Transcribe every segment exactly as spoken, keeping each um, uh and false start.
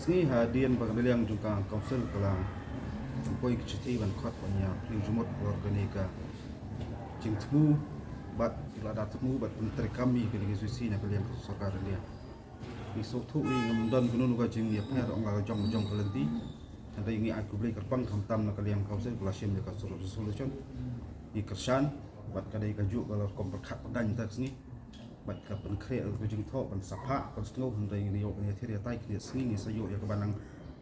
Sngi hadien ba ka liang jong ka council ka la poi ka shithi ban khot ban ïa plie jingmut halor kane ka jingthmu bad ki la da thmu bad pyntreikam ïa kane ka C C na ka liang ka sorkar India. Ngi sngewthuh ngi ngam don kano kano ka jingïapher ong la ka jong jong ka lynti. Hynrei ngi ai khublei kyrpang khamtam na ka liang council ka la shim ïa ka resolution. Ngi kyrshan bad ka dei kajuh ka la rukom pyrkhat pyrdain ta ka sngi. Bad ka pynkhreh ka jingthoh ban sa phah ban sngewthuh hynrei ngi ïoh ngi thied ïa tai kine sngi ngi sa ïoh ïa ka ban nang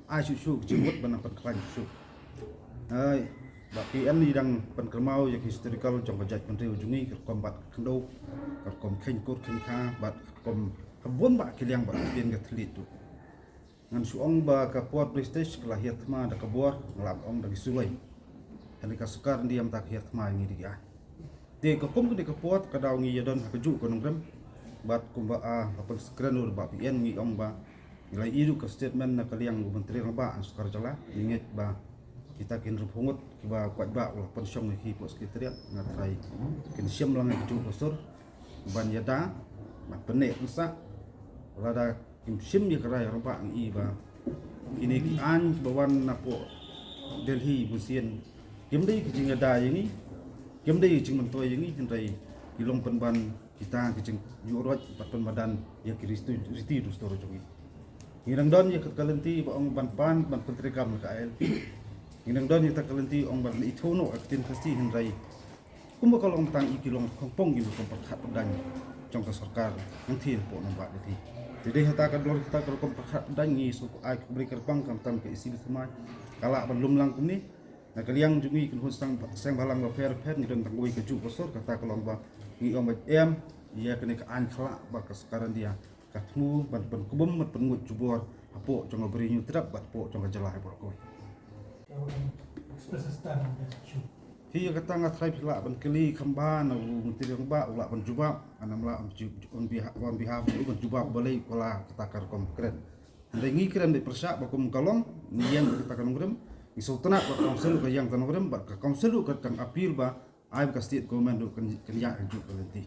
ai shuh shuh ka jingmut ban nang pynkhlaiñ shuh. Ai, ba P N ngi dang pynkyrmaw ïa ka historical jong ka jaitbynriew jong ngi ka rukom bat ka khyndew, ka rukom kheiñ kur kheiñ kha bad ka rukom ha bun ba ki liang ba ka ktien ka thylliej tu. Ngan shu ong ba ka por British ka la hiar thma da ka bor, nga la ong da ki suloi. Hynrei ka sorkar India mynta ka hiar thma ïa ngi da ki aiñ. Te ka kum kane ka por ka daw ngi ïa don ha kajuh ka nongrim. Bad kumba a la pynskren u ba P N ngi ong ba ngi la ïoh ka statement na ka liang u Myntri Rangbah, sorkar jylla, ngi ngeit ba kita ki hynriewphew ngut kiba kwah ba u la pynshong ïa ki hapoh secretariat, nga trai kin shim lang ïa kajuh ka sur ban ïada ban pynneh pynsah. Lada kim shim ïa ka rai rangbah ngi i ba kine ki aiñ ba wan napoh Delhi bun sien kim dei ka jingïada ïa ngi, kim dei ka jingmyntoi ïa ngi, hynrei ki long pynban kita ki jingïuhroit bad pynmadan ïa ki riti, riti dustur jong ngi. Ngi dang don ïa ka lynti ba ong ban pan ban pyntreikam ka I L P. Ngi dang don ïa ka lynti ong ban ithuh noh ka ktien Khasi, hynrei kumba ka long tang i ki long khongpong ki rukom pyrkhat pyrdain jong ka sorkar hangthie hapoh nongbah Delhi. Te dei hata ka dor hata ka rukom pyrkhat pyrdain ngi sngewkhublei kyrpang khamtam ka E C B thymmai ka lah ban lum lang kumne. Na ka liang jong ngi kynhun seng, seng bhalang bapher bapher ngi don tang kawei kajuh ka sur, kata ka long ba ngi ong ba em ïa kane ka aiñ khyllah ba ka sorkar India ka thmu ban pynkbum ban pynngut jubor hapoh jong ka Ri Hynñiewtrep bad hapoh jong ka jylla baroh kawei. Hi ïa kata nga trai phi lah ban kylli kham ba na u Myntri Rangbah u lah ban jubab, ana mla on behalf, on behalf u ban jubab balei u la kata ka rukom kren. Hynrei ngi kren beit pyrshah ba kum ka long ngi ïeng kata ka nongrim, ngi sngewtynnat ba ka council ka ïeng ka nongrim bad ka council ka dang appeal ba ai ba ka state government ruh kan, kan ïaid kajuh ka lynti.